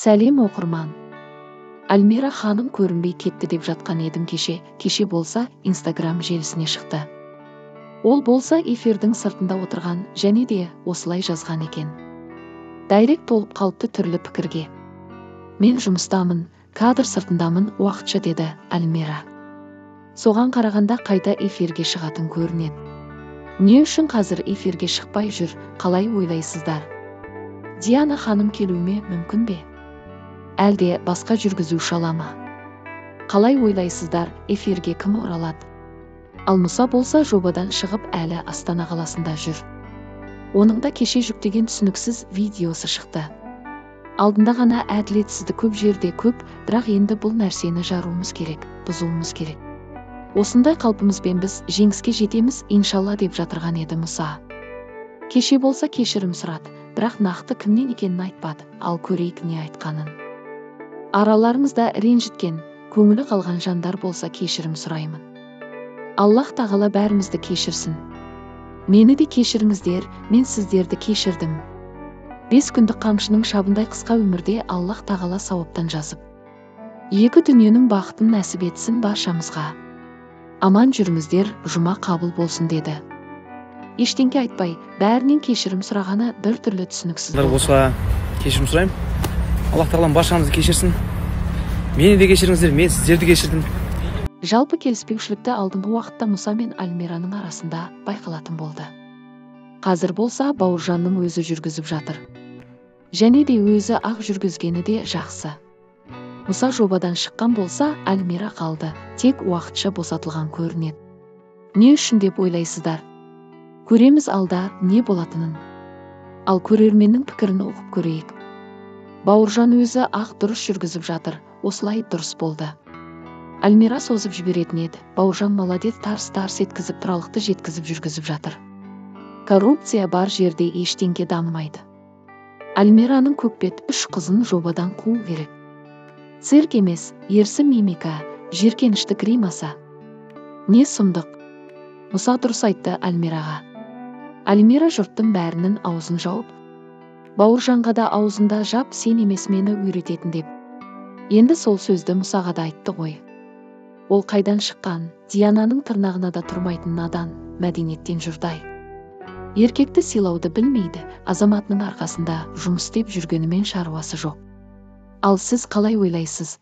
Сәлем, оқырман! Альмира ханым көрінбей кетті деп жатқан едім кеше, кеше болса, Инстаграм желісіне шықты. Ол болса эфирдің сыртында отырған және де осылай жазған екен. Дайрект толып қалыпты түрлі пікірге. Мен жұмыстамын, кадр сыртындамын уақытша, деді Альмира. Соған қарағанда қайта эфирге шығатын көрінеді. Не үшін қазір эфирге шықпай жүр, қалай ойлайсыздар? Диана ханым келуіме мүмкін бе? Әлде басқа жүргізуші ала ма? Қалай ойлайсыздар, эфирге кім оралады? Ал Мұса болса жобадан шығып әлі Астана қаласында жүр. Оның да кеше жүктеген түсініксіз видеосы шықты. Алдында ғана әділетсіздік көп жерде көп, бірақ енді бұл нәрсені жаруымыз керек, бұзуымыз керек. Осындай қалпымызбен біз жеңіске жетеміз, иншалла, деп жатырған еді Мұса. Кеше болса кешірім сұрады, бірақ нақты кімнен екенін айтпады, ал көрейік не айтқанын. Араларыңызда ренжіткен, көңілі қалған жандар болса, кешірім сұраймын. Аллах тағала бәрімізді кешірсін. Мені де кешіріңіздер, мен сіздерді кешірдім. 5 күндік қамшының шабындай қысқа өмірде Аллах тағала сауаптан жазып, екі дүниенің бақытын нәсіп етсін баршамызға. Аман жүріңіздер, жұма қабыл болсын, деді. Ештеңке айтпай, бәрінен кешірім сұрағаны бір түрлі түсініксіз болды. Болса, кешірім сұраймын. Аллах тағалам баршамызды кешірсін. Мені де кешіріңіздер, мен сіздерді кешірдім. Жалпы келіспеушілікті алдыңғы уақытта Мұса мен Альмираның арасында байқалатын болды. Қазір болса Бауыржанның өзі жүргізіп жатыр. Және де өзі ақ жүргізгені де жақсы. Мұса жобадан шыққан болса, Альмира қалды, тек уақытша босатылған көрінеді. Не үшін деп ойлайсыздар? Көреміз алда не болатынын. Ал көрерменнің пікірін оқып көрейік. Бауыржан өзі ақ дұрыс жүргізіп жатыр, осылай дұрыс болды. Альмира созып жіберетін еді, Бауыржан молодец, тарс-тарс еткізіп туралықты жеткізіп жүргізіп жатыр. Коррупция бар жерде ештеңке дамымайды. Альмираның көкбет 3 қызын жобадан қуу керек. Цирк емес, ерсі мимика, жеркенішті гримаса. Не сұмдық? Мұса дұрыс айтты Альмираға. Альмира жұрттың бәрінің аузын жауып, Бауыржанға да аузында жап, сен емес мені үйрететін деп. Енді сол сөзді Мұсаға да айтты ғой. Ол қайдан шыққан, Диананың тырнағына да тұрмайтын надан, мәдениеттен жұрдай. Еркекті сыйлауды білмейді, азаматының арқасында жұмыс істеп жүргенімен шаруасы жоқ. Ал сіз қалай ойлайсыз?